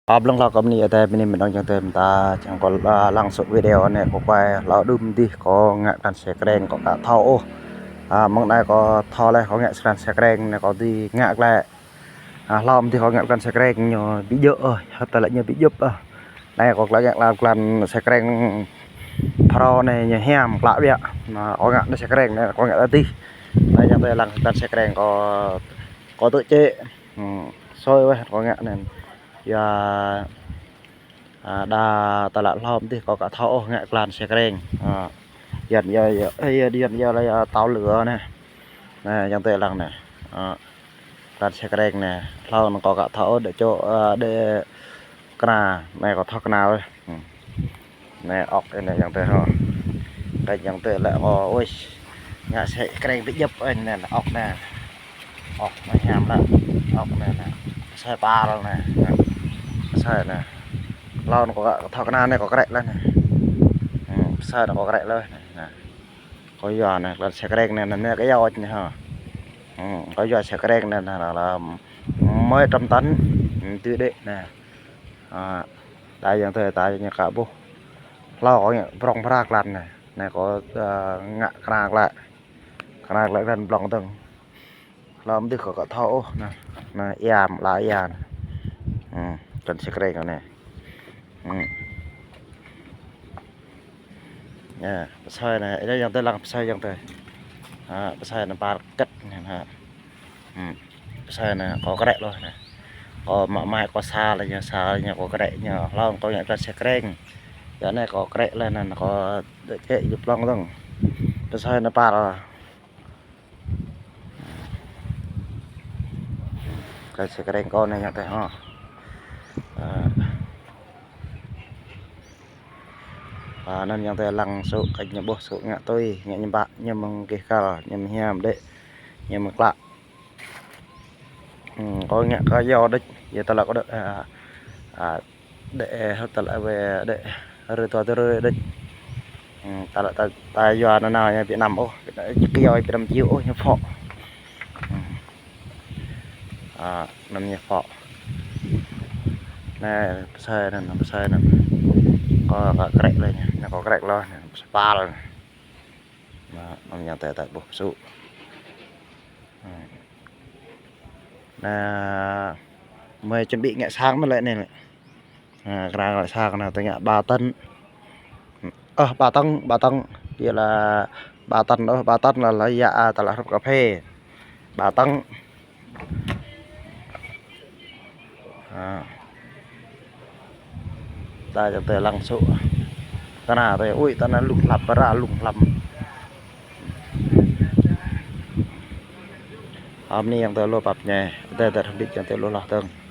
ອອບ ເລື່ອງລາວກໍມີແຕ່ມີນີ້ ມັນຕ້ອງຈັ່ງເຕີມຕາ ຈັ່ງກໍ ອ່າ ຫຼັງສຸດວິດີໂອນີ້ ກໍໄປລາວດື່ມດິ ກໍງະກັນເສແກຣງ ກໍກະເທົາ ໂອ້ ອ່າ ມັງໄດກໍເທົາແລ້ວ ກໍງະກັນເສແກຣງນີ້ ກໍດີງະແລ້ວ ອ່າ ລາວມັນທີ່ກໍງະກັນເສແກຣງ ຍອດບິເຍອະ ເອີຍ ແຕ່ລະຍອດບິເຍອະ ເອີຍ ໃນກໍລະງະລາວກັນເສແກຣງ ພະໂຣນີ້ຍາແຮມກະວຽ ນະ ກໍງະໃນເສແກຣງນີ້ ກໍງະລະຕິ ໃນຍັງແຕ່ຫຼັງກັນເສແກຣງ ກໍ ກໍໂຕເຈ ອືມ ຊອຍໄວ້ ກໍງະນັ້ນ ຢາ ອ່າ ດາຕະຫຼາດລອມຕິ ກໍກະເທົາ ໂອ້ ງະກລານເສແກຣງ ອ່າ ຢ້ອນເຢີ ເອີ ຢ້ອນເຢີລະເຕົາເຫຼືອນະ ນະ ຍັງແຕ່ຫຼັງນະ ອ່າ ກລານເສແກຣງນະ ລອມກໍກະເທົາ ເດໂຈ ເອີ ເດກນາ ນະ ກໍເທົາກນາເວີຍ ອືມ ນະ ອອກ ເອີ ນະ ຍັງແຕ່ເຮົາ ກໍຍັງແຕ່ລະ ໂອ້ຍ ງະເສແກຣງໄປຢຽບ ເອີ ນັ້ນ ອອກນະ ອອກມາຍາມລະ ອອກແນ່ນະ ໃສ່ປາລະນະ ໃສ່ນະ ລາວກໍເທົາກະນານະ ກໍແກະລະນະ ອືມ ໃສ່ນະ ກໍແກະເລີຍນະ ກໍຢານະ ການໃສ່ແກະແນ່ນະ ແມ່ກໍຢານະ ອືມ ກໍຢາໃສ່ແກະແນ່ນະ ລະ ເມື່ອຍຕຳຕັນ ອືມ ຕື້ເດະນະ ອ່າ ຕາຍຍັງເຕີ ຕາຍຍັງກະບຸ ລາວກໍຍັງປຣອງພຣາກລັນນະ ນະ ກໍ ເອີ ງະກະນາກລະ ຂະໜາດລະເປັນບລັອງເຖິງ ລາວມັນດຶກເຂົາກໍເທົານະ ນະ ອາມຫຼາຍຢ່າງ ອືມ ຈົນຊິເກຣງເອົາແນ່ ອືມ ເອີ ປະຊາຍນະ ໄດ້ຢ່າງແຕ່ຫຼັງປະຊາຍຢ່າງແຕ່ ອາ ປະຊາຍນະ ປາດກັດນະ ອືມ ປະຊາຍນະ ກໍກະແດະໂລດນະ ກໍມາ ມາກໍຊາລະ ຍາຊາລະ ຍາກໍກະແດະ ຍາລາວກໍຍາກະເສແກຣງ ຍາແນ່ກໍກະແດະລະນັ້ນ ກໍເຈະຢູ່ປະລອງເຖິງ ປະຊາຍນະ ປາດ ກະເສກະແດງກໍໃນຍັງແຕ່ຮອດ ເອີ ປານັ້ນຍັງແຕ່ຫຼັງສຸກະຍະບົສຸງະຕຸຍງະຍະບະຍະມັງເກກາຍະມະຮຽມເດຍະມະກະ ອືມ ກໍງະກະຍອເດຍະຕະລະກະເດຍ ອາ ອາ ເດ ເອີ ເຮົາຕະລະເວເດ ເຣຕົວເດ ເຣເດ ອືມ ຕະລະຕາ ຕາຍວານານາຍາເວຍດນາມ ໂອ້ ເກຍວເວຍດນາມຈິວ ໂອ້ ຍາເພາະ ອືມ ອາ ນຳຍາເພາະ ນະ ປະຊາຍນັ້ນ ປະຊາຍນັ້ນ ກໍ ກໍແກຣກເລີຍ ນະ ກໍແກຣກເລີຍ ປາລ ນະ ນຳຍາແຕ່ ແຕ່ບໍ່ສູ້ ອືມ ນະ ເມື່ອຍຈະບິແງະຊ້າງນັ້ນແຫຼະ ນີ້ແຫຼະ ອາ ກາງແງະຊ້າງນະ ແຕ່ແງະບາຕັນ ເອີ ບາຕັງ ບາຕັງ ເວລາບາຕັນ ເອີ ບາຕັນລະ ລະຍະອາ ຕະລະຮັບກາເຟ ບາຕັງ ອາ ຕາຍຕັ້ງແຕ່ຫຼັງສຸ ຕະໜາແຕ່ ອຸ້ຍ ຕະໜາລຸກຫຼັບ ປະຣາລຸກຫຼັບ ອາມນີ້ຍັງແຕ່ໂລປັບໃຫຍ່ ແຕ່ ແຕ່ທຳອິດຍັງແຕ່ໂລລະເຖິງ